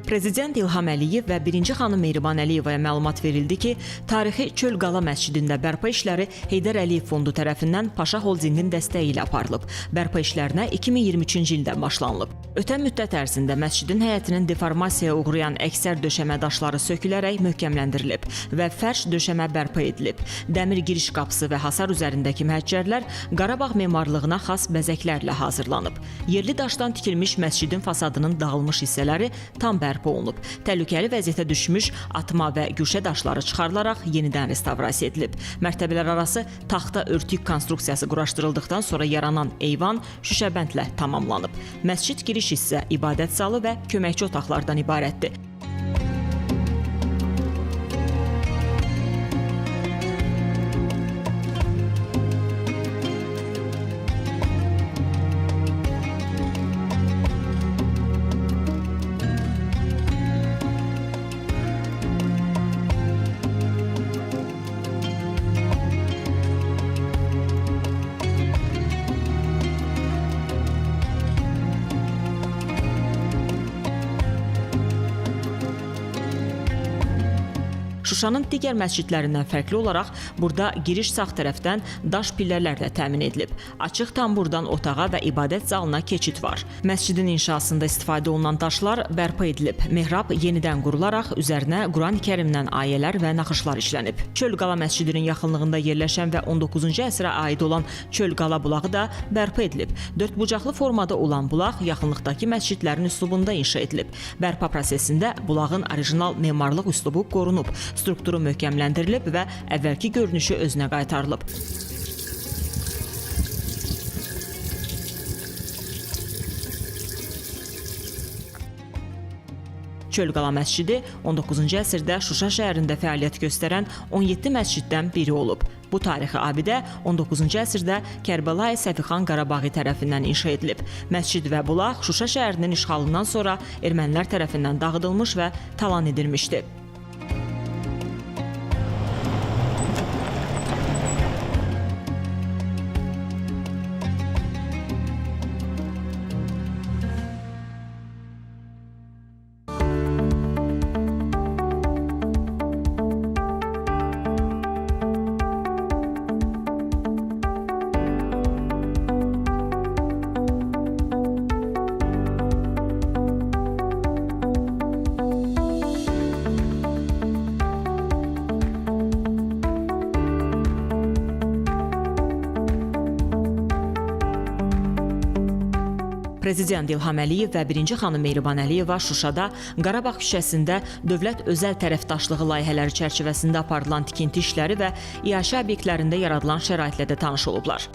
Prezident İlham Əliyev və birinci xanım Mehriban Əliyevaya məlumat verildi ki, tarixi Çöl-Qala məscidində bərpa işləri Heydər Əliyev Fondu tərəfindən Paşa Holdinqin dəstəyi ilə aparılıb. Bərpa işlərinə 2023-cü ildən başlanılıb. Ötən müddət ərzində məscidin həyətinin deformasiyaya uğrayan əksər döşəmə daşları sökülərək möhkəmləndirilib və fərş döşəmə bərpa edilib. Dəmir giriş qapısı və hasar üzərindəki məhəccərlər Qarabağ memarlığına xas bəzəklərlə hazırlanıb. Yerli daşdan tikilmiş məscidin fasadının dağılmış hissələri tam bərpa olunub. Təhlükəli vəziyyətə düşmüş atma və güşə daşları çıxarılaraq yenidən restavrasiya edilib. Mərtəbələr arası taxta örtük konstruksiyası quraşdırıldıqdan sonra yaranan eyvan şüşəbəndlə tamamlanıb. Məscid giriş hissə, ibadət zalı və köməkçi otaqlardan ibarətdir. Şuşanın digər məscidlərindən fərqli olaraq burada giriş sağ tərəfdən daş pillələrlə təmin edilib. Açıq tamburdan otağa və ibadət zalına keçid var. Məscidin inşasında istifadə olunan daşlar bərpa edilib. Mehrab yenidən qurularaq üzərinə Quran-ı Kərimdən ayələr və naxışlar işlənib. Çöl-Qala məscidinin yaxınlığında yerləşən və 19-cu əsrə aid olan Çöl-Qala bulağı da bərpa edilib. Dördbucaqlı formada olan bulaq yaxınlıqdakı məscidlərin üslubunda inşa edilib. Bərpa prosesində bulağın orijinal memarlıq üslubu qorunub, strukturu möhkəmləndirilib və əvvəlki görünüşü özünə qaytarılıb. Çöl-Qala məscidi 19-cu əsrdə Şuşa şəhərində fəaliyyət göstərən 17 məsciddən biri olub. Bu tarixi abidə 19-cu əsrdə Kərbəlayi Səfixan Qarabağı tərəfindən inşa edilib. Məscid və bulaq Şuşa şəhərinin işğalından sonra ermənilər tərəfindən dağıdılmış və talan edilmişdi. Prezident İlham Əliyev və birinci xanım Mehriban Əliyeva Şuşada Qarabağ küçəsində dövlət özəl tərəfdaşlığı layihələri çərçivəsində aparılan tikinti işləri və iaşə obyektlərində yaradılan şəraitlə də tanış olublar.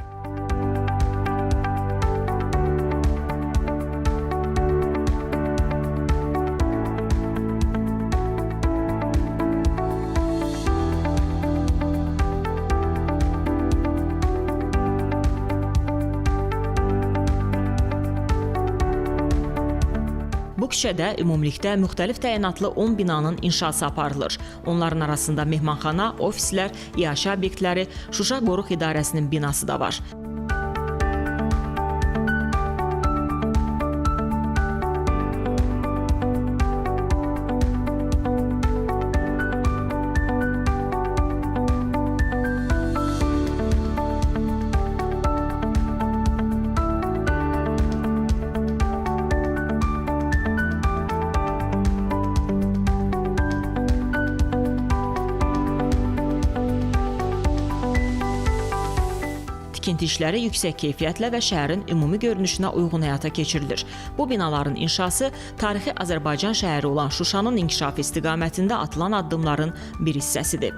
Bu küçədə ümumilikdə müxtəlif təyinatlı 10 binanın inşası aparılır. Onların arasında mehmanxana, ofislər, iaşə obyektləri, Şuşa Qoruq İdarəsinin binası da var. Tikinti işləri yüksək keyfiyyətlə və şəhərin ümumi görünüşünə uyğun həyata keçirilir. Bu binaların inşası tarixi Azərbaycan şəhəri olan Şuşanın inkişafı istiqamətində atılan addımların bir hissəsidir.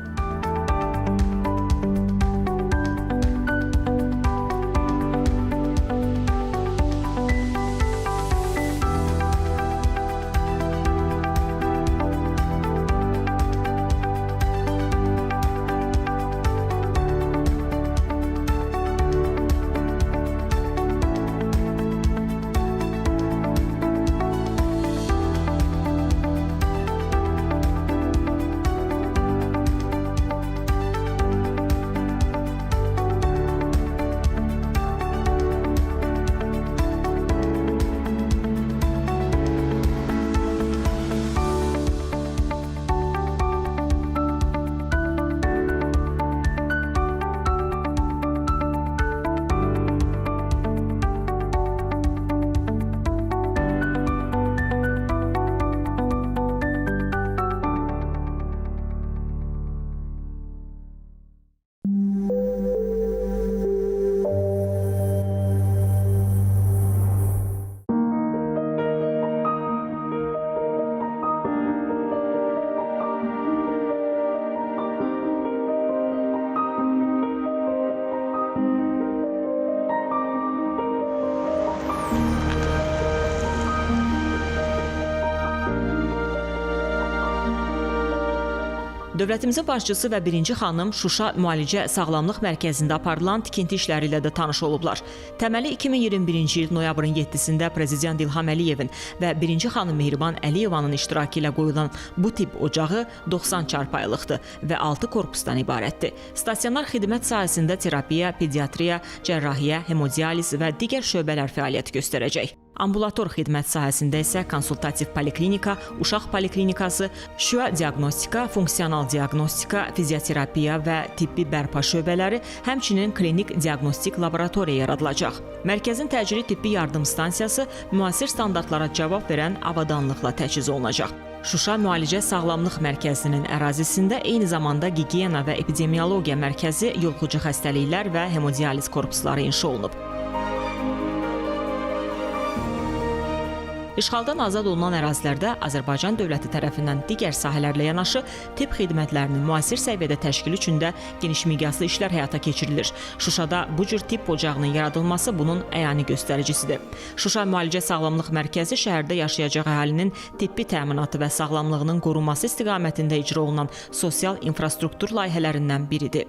Dövlətimizin başçısı və birinci xanım Şuşa Müalicə Sağlamlıq Mərkəzində aparılan tikinti işləri ilə də tanış olublar. Təməli 2021-ci il noyabrın 7-sində Prezident İlham Əliyevin və birinci xanım Mehriban Əliyevanın iştirakı ilə qoyulan bu tibb ocağı 90 çarpayılıqdır və 6 korpusdan ibarətdir. Stasionar xidmət sahəsində terapiya, pediatriya, cərrahiyyə, hemodializ və digər şöbələr fəaliyyət göstərəcək. Ambulator xidmət sahəsində isə konsultativ poliklinika, uşaq poliklinikası, şüa diaqnostika, funksional diaqnostika, fizioterapiya və tibbi bərpa şöbələri, həmçinin klinik diaqnostik laboratoriya yaradılacaq. Mərkəzin təcili tibbi yardım stansiyası müasir standartlara cavab verən avadanlıqla təchiz olunacaq. Şuşa Müalicə Sağlamlıq Mərkəzinin ərazisində eyni zamanda gigiyena və epidemiologiya mərkəzi, yoluxucu xəstəliklər və hemodializ korpusları inşa olunub. İşğaldan azad olunan ərazilərdə Azərbaycan dövləti tərəfindən digər sahələrlə yanaşı tibb xidmətlərinin müasir səviyyədə təşkili üçün də geniş miqyaslı işlər həyata keçirilir. Şuşada bu cür tibb ocağının yaradılması bunun əyani göstəricisidir. Şuşa Müalicə Sağlamlıq Mərkəzi şəhərdə yaşayacaq əhalinin tibbi təminatı və sağlamlığının qorunması istiqamətində icra olunan sosial infrastruktur layihələrindən biridir.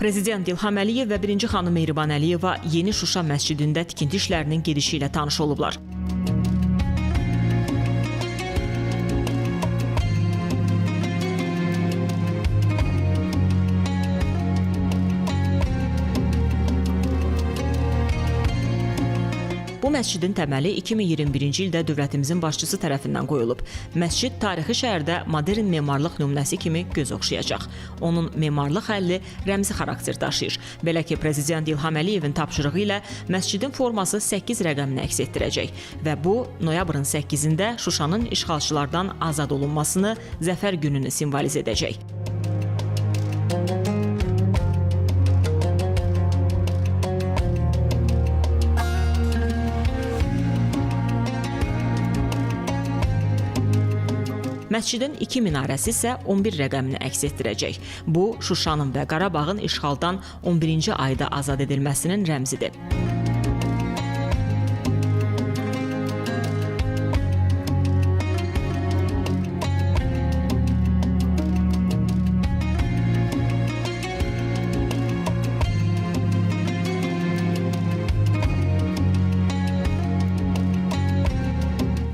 Prezident İlham Əliyev və birinci xanım Mehriban Əliyeva Yeni Şuşa məscidində tikinti işlərinin gedişi ilə tanış olublar. Bu məscidin təməli 2021-ci ildə dövlətimizin başçısı tərəfindən qoyulub. Məscid tarixi şəhərdə modern memarlıq nümunəsi kimi göz oxşayacaq. Onun memarlıq həlli rəmzi xarakter daşıyır. Belə ki, Prezident İlham Əliyevin tapşırığı ilə məscidin forması 8 rəqəmini əks etdirəcək və bu noyabrın 8-də Şuşanın işğalçılardan azad olunmasını, Zəfər gününü simvolizə edəcək. Məscidin iki minarəsi isə 11 rəqəmini əks etdirəcək. Bu, Şuşanın və Qarabağın işğaldan 11-ci ayda azad edilməsinin rəmzidir.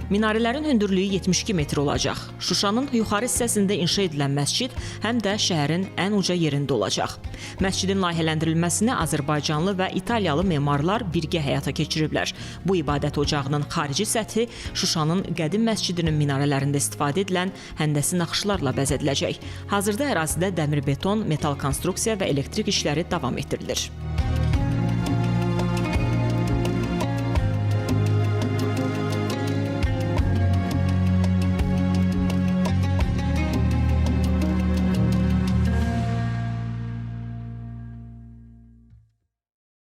Minarələrin hündürlüyü 72 metr olacaq. Şuşanın yuxarı hissəsində inşa edilən məscid həm də şəhərin ən uca yerində olacaq. Məscidin layihələndirilməsini Azərbaycanlı və İtaliyalı memarlar birgə həyata keçiriblər. Bu ibadət ocağının xarici səthi Şuşanın qədim məscidinin minarələrində istifadə edilən həndəsi naxışlarla bəzədiləcək. Hazırda ərazidə dəmir beton, metal konstruksiya və elektrik işləri davam etdirilir.